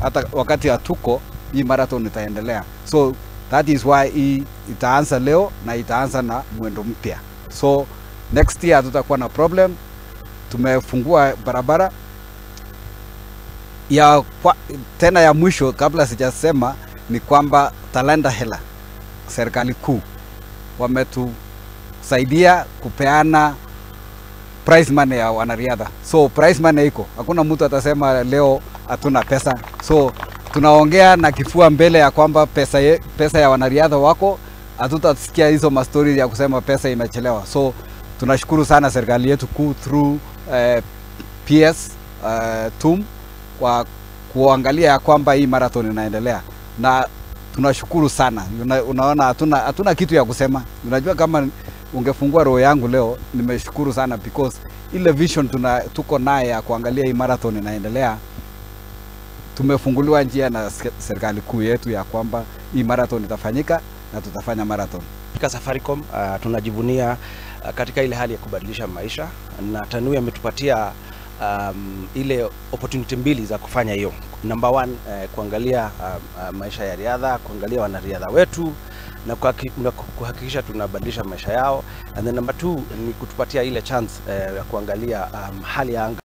Hata wakati hatuko, hii marathon itaendelea. So that is why hii itaanza leo na itaanza na mwendo mpya. So next year hatutakuwa na problem. Tumefungua barabara ya kwa, tena ya mwisho kabla sijasema ni kwamba Talanta Hela, serikali kuu wametusaidia kupeana prize money ya wanariadha. So prize money iko, hakuna mtu atasema leo hatuna pesa. So tunaongea na kifua mbele ya kwamba pesa ya wanariadha wako, hatutasikia hizo mastori ya kusema pesa imechelewa. So tunashukuru sana serikali yetu kuu through PS TUM kwa kuangalia ya kwamba hii marathon inaendelea, na tunashukuru sana. Unaona hatuna kitu ya kusema. Unajua kama ungefungua roho yangu leo, nimeshukuru sana because ile vision tuko naye ya kuangalia hii marathon inaendelea, tumefunguliwa njia na serikali kuu yetu ya kwamba hii marathon itafanyika na tutafanya marathon. Katika Safaricom tunajivunia katika ile hali ya kubadilisha maisha, na Tanui ametupatia ile opportunity mbili za kufanya hiyo. Number one, kuangalia maisha ya riadha, kuangalia wanariadha wetu na kuhakikisha tunabadilisha maisha yao, and then number two ni kutupatia ile chance ya kuangalia hali ya anga.